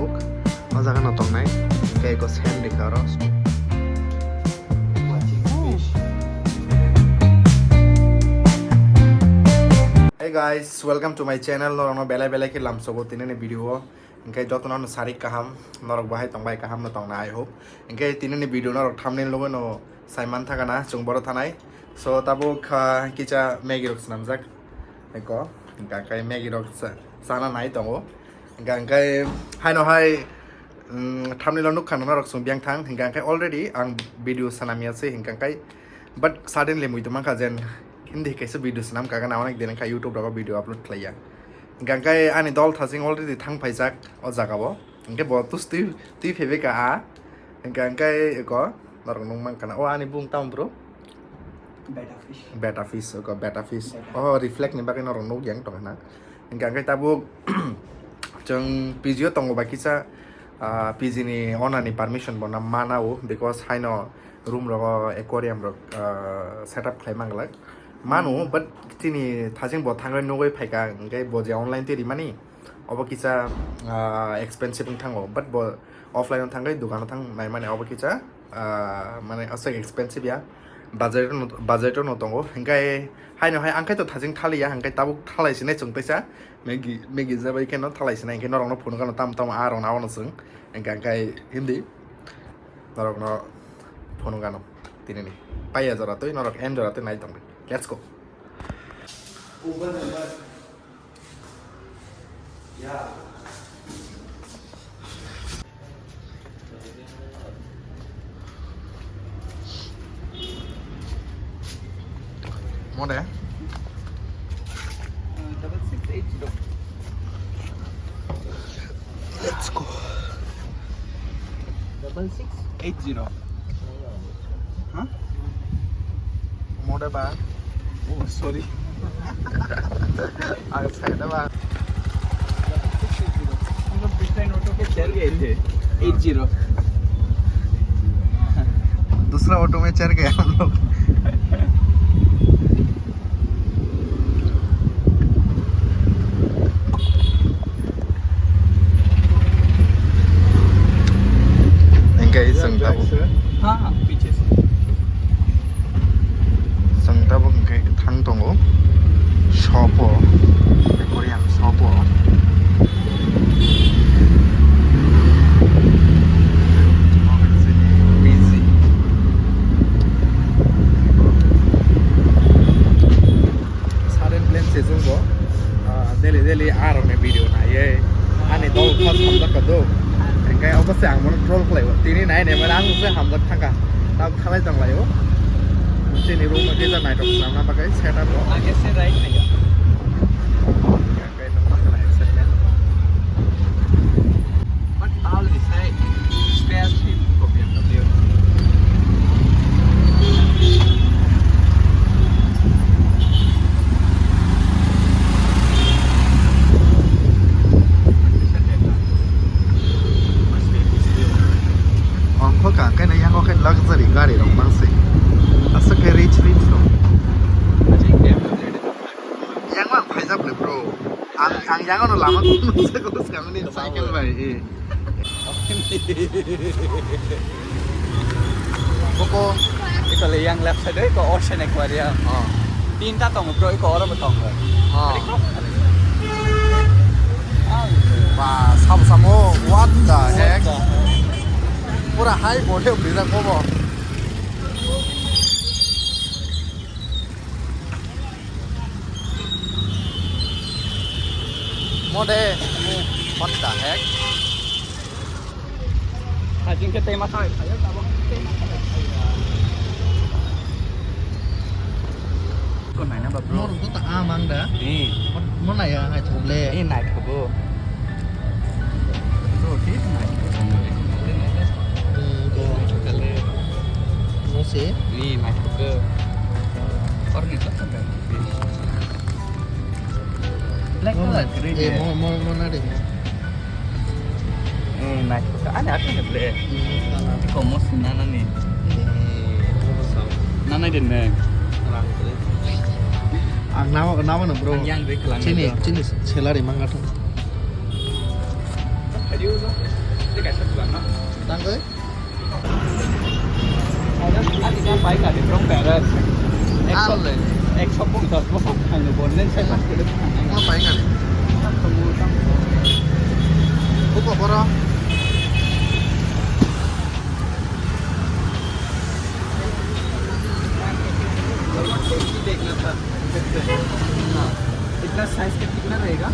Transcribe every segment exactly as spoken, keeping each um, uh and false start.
O jaga no tongnai, hingke eko sen rikha oro. Hey guys, welcome to my channel. Norokno belai belai khe lamsogo tinini video o. Hingke jotono no sarik kaham, norok bahai tongbai kaham no tongna, I hope. Hingke tinini video norok thumbnail logo no saiman thakana, chwng boro thanai. So tabuk kha kisa Maggie rok swnamjak. Eko, hingka khe Maggie rok sa-, sana nai tongo. Hingka hingke haino hai, mm, thumbnail o nukha norok chwng biyang thang. Hingka khe already ang video sanamya se hingka khe, but suddenly muitu mankha jen hindi kaisa video swnam kagana onek din kha YouTube rogo video upload khlaiya. Hingka khe ani dol thaching already thang phaijak o jaga o. Hingke bo tus twi, twi phebe ka a. Hingke, hingke eko, norok nung mankha na. O ani bung tamo bro? Beta fish. Beta fish, eko, beta fish. Beta. Oh, reflect ni bagwi norok nuk yang tong na. Hingke, hingke tabuk, chwng P G o tongo ba kisa, ah, P G ni owner ni permission bo na mana o, because haino room rogo aquarium rok, ah, set up khlai manglak. Mano, but chini thaching bo thangwi nugwi phaikha, hingke bo je online twi rimani, obo kisa, ah, expensive wng thango, but bo offline o thangwi dukano thang naimani obo kisa, ah, mane aswk expensive ya, budget no, budget no tongo, hingke haino hai ang khe to thaching thaliya, hingke tabuk thalai sinai chwng teisa, Maggie, Maggie jabai kheno thalai sinai, hingke norokno phunukano tamo tamo a rwna wano chwng, hingke ang khe hindi norokno phunukano tinini paiya jora twi norok en jora twi nai tongdi. Let's go. Mo de? Uh, double six eight zero. Let's go. Double six eight zero. Huh? Mo de ba? Oh, sorry. Ang sai de ba? हम लोग पिछले नोटों के चल गए थे। Eight zero. दूसरा ऑटो में चढ़ गए हम लोग। Hingke chwng tabuk. हाँ, हाँ, पीछे से। Chwng tabuk hingke thang tongo. Shop o. Korean shop o. Busy. Sudden plan se chwng bo, ah, daily daily aroni video naiye. Ani dol kha samjak ka do. Hingke obo se ang bono troll khlai o. Tini nai nai mane ang se hamjak thangka. Tab khalai tong lai o. Chini room o kisa naitok swnamna bagwi setup o. Age se right nai. Hingke nung ma khlai excitement. But all this, I spare him for B M W. Ongkho ka, khe na yango khe luxury gari rok mang se. Aswk khe rich, rich rok. Yang ang phaijak le bro. Ang, ang yang ano lama tong masa ko skang ni cycle bai. Eh. Boko. Iko le yang left side iko Ocean Aquarium. Oh. Tinta tongo bro, iko oro bo tongo. Oh. Ba, samo samo, what the heck? Pura high body bridge ko bo. Mode, what the heck? Hajing ke tema khai khai, tabo tema khai khai. Ko naina ba bro. Mo rung to ta amang da. Ni. Mo nai ya hai thok le. Ni nai thok go. Bro, ki nai thok. Hmm, go. Kale. Mo se. Ni nai thok go. Or ni to ta. Black color, green. Eh, mo, mo, mo na de mo. Eh, nice. Ani ate ne ble. Ko mo sina na ni. Na na de ne. Ang nama, nama no bro. Ang yang de kelang. Chini, chini salary mangga thung. Adio no. Tangwi? Ang isa paikha ni, from Paris. Ekso, ang le. Ekso pungchas bosor thangno bonlen sai paikha. Ang paikha ni. Buko boro. देखना था। इतना साइज का कितना रहेगा?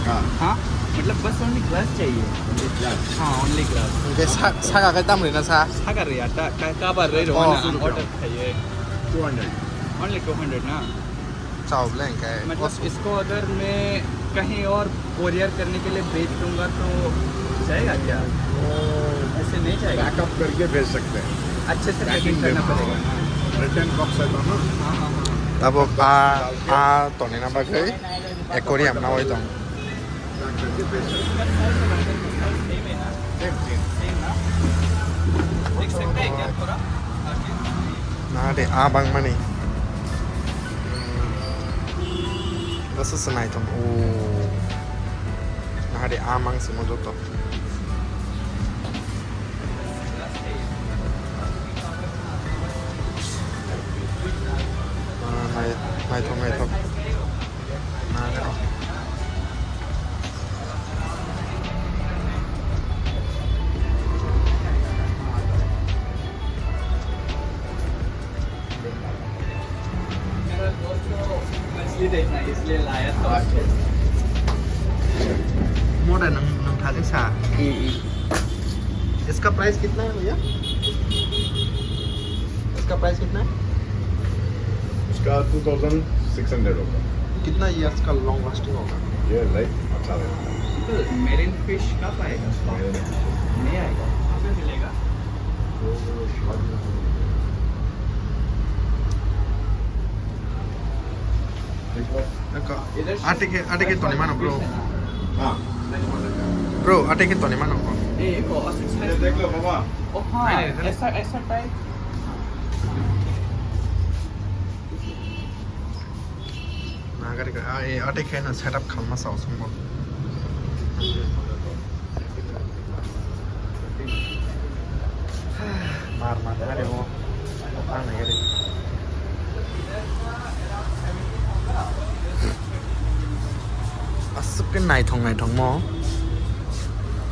हाँ। हाँ, मतलब बस ओनली ग्लास चाहिए। Only glass. हाँ, only glass. Hwnkhe sa-, saka khe tam rwna sa? Saka rwya, ta-, ka-, kabar rwi rw, oh, ang order khaye। Two hundred. Only two hundred na? Chao bwle hwnkhe। मतलब इसको अगर मैं कहीं और कोरियर करने के लिए भेज दूंगा तो जाएगा क्या? ऐसे नहीं जाएगा? पैकअप करके भेज सकते हैं। अच्छे से पैकिंग करना पड़ेगा। रिटर्न बॉक्स है ना? हाँ, हाँ, हाँ। Tabuk a, a tonina bagwi aquarium nawi tong. Nade a bangmani. Bwswk se naithok o. Nade a mang simo joto. Ah, nai-, naithok, naithok. Nai, nai. मेरा दोस्त को मछली देखना है, इसलिए लाया था उसको। Modern nang, nang thajak sa. इसका प्राइस कितना है भैया? इसका प्राइस कितना है? इसका टू थाउजेंड सिक्स हंड्रेड होगा। कितना ईयर्स का लॉन्ग लास्टिंग होगा? ये लाइफ अच्छा रहेगा। अंकल, मेरिन फिश कब आएगा स्टॉक पे? Marine fish. नहीं आएगा। कहाँ पे मिलेगा? वो, वो शायद एक बार Naka, इधर से ate khe, ate khe toni mano, bro. हाँ। Bro, ate khe toni mano, bro. ए, एक और सिक्स ये देख लो बाबा। ओ हाँ, नहीं, नहीं, नहीं। ऐसा, ऐसा type. Nagari ka, ah, eh, ate khe na setup khalma sao songbo. Mar mar nagari o. Ang nagari. Aswk khe naithok naithok mo.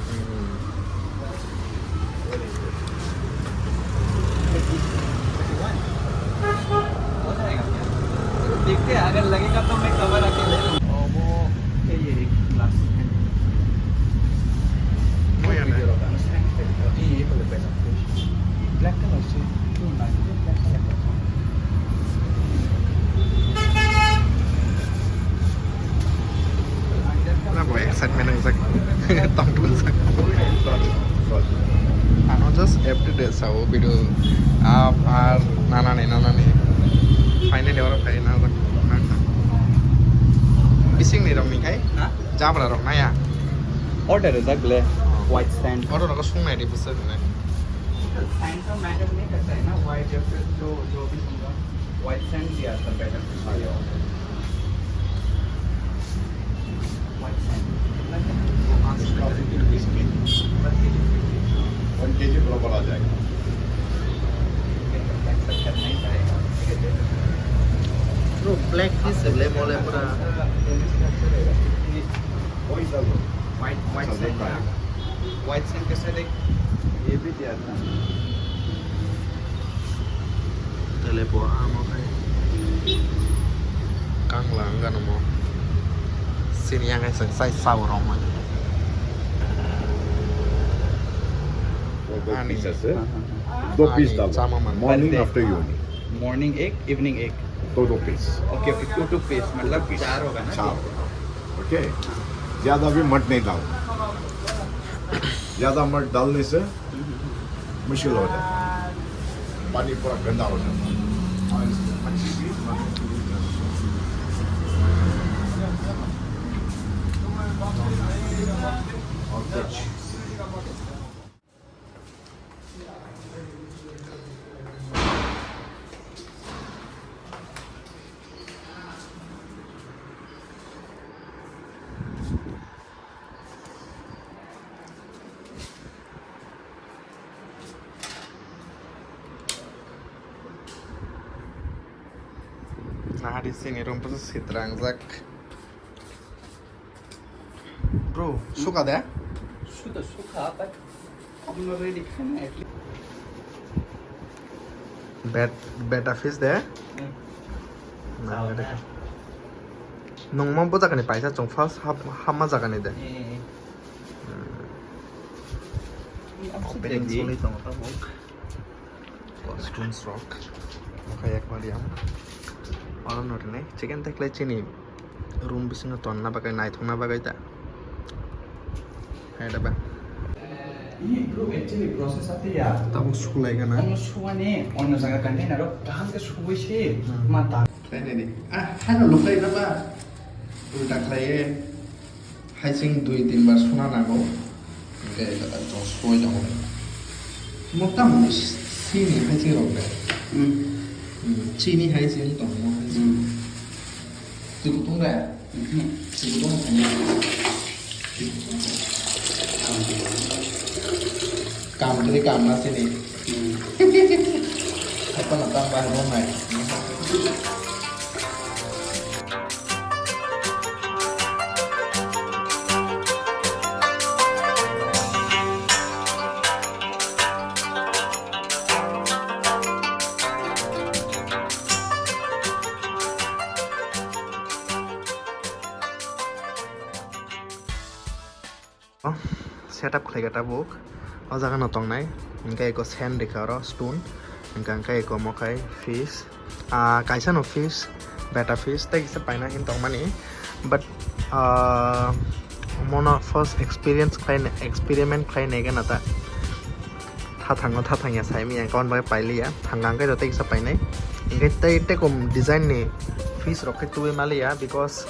Hmm. देखते हैं, अगर लगेगा तो मैं कवर आके ले लूँ। और वो ये एक ग्लास है। Moya na. ये, ये कलर पहना। Black color से क्यों ना, black color का। Wala bo excitement wngjak. Tongthok wngjak. Ano just update sao video. Ap ar nanani nanani. Finally oro phai na jak. Bising ni rok ni khai. Ha? Jabra rok naya. Order rijak le. White sand. Oro rok sung nai di bwswk hinwi. Sand to matter nahi karta hai na, white ya phir jo, jo bhi hua. White sand liya tha better. White sand. Kitna hai? One K G बराबर आ जाएगा। Bro, black fish le mole pura. वही डाल दो। White, white sand का। White sand कैसा देख? ये भी दिया था। Tele po amo khai. Kangla wngkha namo. Sini yang hai sai sao rong man. वो दो पीस है सर। दो पीस डालो। Morning after evening। Morning एक, evening एक। दो दो piece. OK, OK, two two piece, मतलब चार होगा ना? चार। OK, ज्यादा भी मट नहीं डालना। ज्यादा मट डालने से मुश्किल हो जाता है, पानी पूरा गंदा हो जाता है। और इसमें मच्छी भी, मच्छी भी गंदा। और कुछ Ari sini room pusa sitrangjak. Bro, suka de? Suda suka, but I'm not ready khaina at least. Bet, beta fish de? Hmm. Na, Sawa beta na. Fish. Nung mo bo jagani paisa chung first hap, hama jagani de. Eh, eh. Hmm. Ni abse Opening jadi. Soli tongo tabuk. Costumes rok. Oke, aquarium. Oro no rwnai. Chicken teklai chini room bisingo tonna bagwi, naithokna bagwi da. Hai da ba. Ini bro, actually process ate ya. Tabuk sulai gana. Ono suwani, ono jaga container o kaham ke suwai se. Hmm. Mata. Khlai nai di. Ah, hano luklai na ba. Ulta khlai e. Haising dui tin bar suna nango. Hingke ekata joss poi tongo. Motamoti chini haising rok de. Hmm. Hmm, chini haising tongo haising. Hmm. Chikutong de? Hmm. Chikutong de. Kam kiri kam na sini. Hmm. Apa na tam bai rong nai. Setup khlai kha tabuk. O jaga no tongnai. Hingke eko sand rikha oro stone. Hingke hingke eko mokhai fish. Ah, kaisa no fish, beta fish, tei kisa paina hin tongmani. But, ah, mono first experience khlai, experiment khlai nai gana ta. Tha thango, tha thangya sai mi, ang kawan bai pailiya. Thangka hingke tei kisa painai. Hingke tei, tei kom design ni fish rok khe tubui maliya, because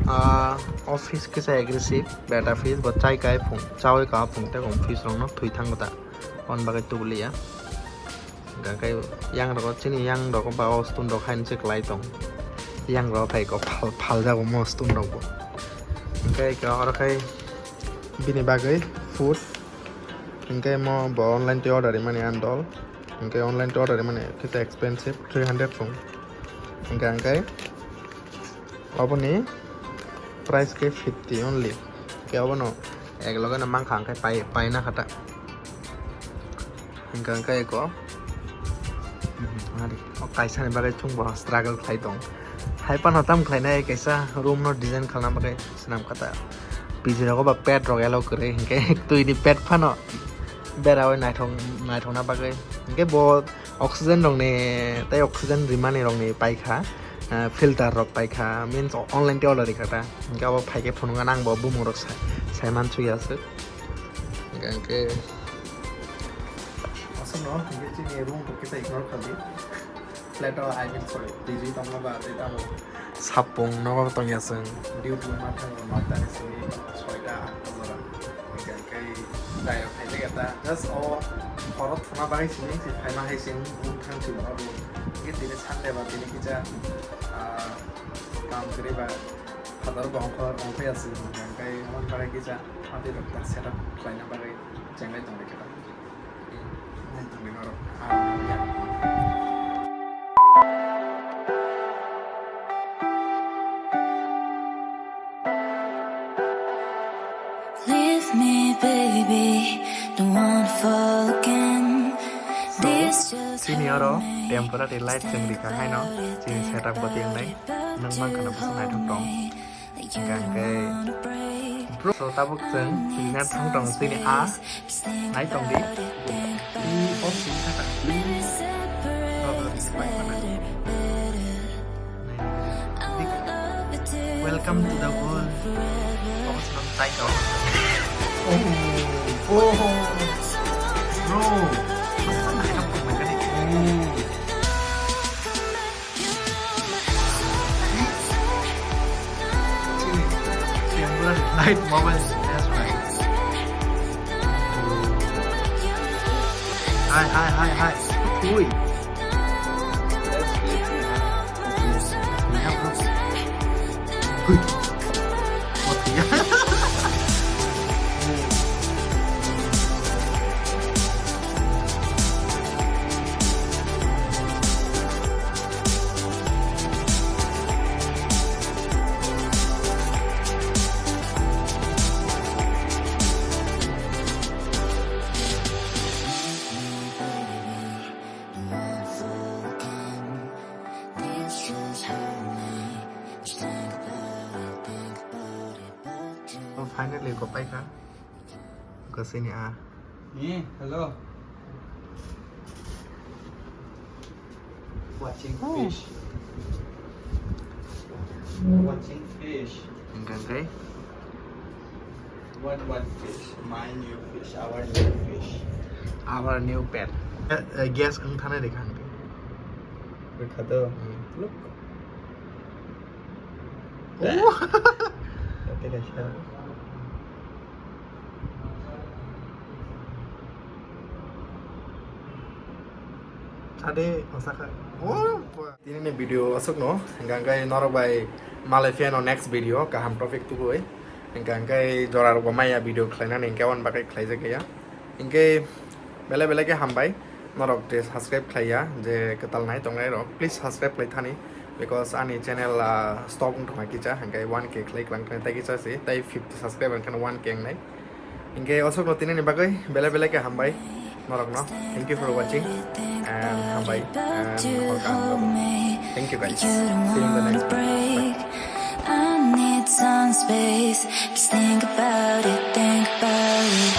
Ah, o fish kisa aggressive, beta fish, bo chai kai phung, chaui ka phung, tei kom fish rok no thwi thango ta, on bagwi tubuliya. Hingkha khe yang rogo, chini yang rogo ba o stone rok haino se kwlai tong. Yang rok hai ko phal, phal jago mo stone rok bo. Hingkhe khe oro khai bini bagwi food. Hingkhe mo bo online twi order rimani andol. Hingkhe online twi order rimani kisa expensive, three hundred phung. Hingkhe hingkhe Oboni price khe fifty only. Khe obono ek loge no mankha, hingkhe pai, paina kha ta. Hingkha hingkhe eko, mhm, ari, o kaisa ni bagwi chwng bo struggle khlai tong. Hai phano tam khlainai kaisa room no design khalna bagwi swnam kha ta. P G rogo ba pet rok allow kwrwi, hingkhe twi ni pet phano bera oi naithok, naithokna bagwi. Hingkhe bo Oxygen rokni tei oxygen rimani rokni paikha, ah, filter rok paikha, means online tei order rikha ta. Hingke abo phaikhe phunukha nang bo bumung rok sai, saiman suya aswk. Hingke, hingke aswkno hingke chini room rok kisa ignore khaldi. Flat o, I mean, sorry, P G tongma ba tei tamo. Sapung nogo tongya chwng. Duty ma thango nokta ni simi soita atta jora. Hingke khe dai rok khaijak ya ta. Just o horo thuna bagwi simi si phaima hai simi bung thang si bo abo. Hingke tini Sunday ba tini kisa, ah, kam kwrwi ba phataro bo ongkhor ongkhor ya si. Hingke mon bagwi kisa hati rok ta setup khlaina bagwi chenglai tongwi khe ta. Leave me, baby, don't wanna fall again. This just Chini oro temporary light chwng rikha haino chini setup bo tiyangnai. Nwng mankha no bwswk naithok tong. Hingkha hingkhe bro, so tabuk chwng chini thang tong chini a nai tong di. Welcome to the world. Oh, oh, bro. Masa naikap pemain kan itu? Oh. Light mobile. That's right. Hi, hi, hi, hi. Ui. Good. Lei ko paikha. Kasini a. Eh, hello. Watching fish. Watching fish. Hingkha khe? What, what fish? My new fish, our new fish. Our new pet. Eh, eh, gas wng thani rikha hingkhe. Rikha to. Hmm. Look. Oh. Oke, guys. Sade, osaka. Oh, tini ni video aswk no, hingkha hingkhe norok bai malai phiya no next video kaham topic tubui. Hingkha hingkhe jora rok bo maya video khlainani hingkhe wan bagwi khlaijak ya. Hingkhe belai belai khe hambai norok je subscribe khlaiya je kwtal nai tongnai rok, please subscribe khlai thani, because ani channel, ah, stop wng thangkha kisa, hingkhe one K khlai klang thani tai kisa se, tai fifty subscriber wngkha one K wngnai. Hingkhe osok no tini ni bagwi belai belai khe hambai norok no. Thank you for watching and hambai and hor kaham. Thank you guys. See you in the next video. Bye. I need some space. Just think about it, think about it.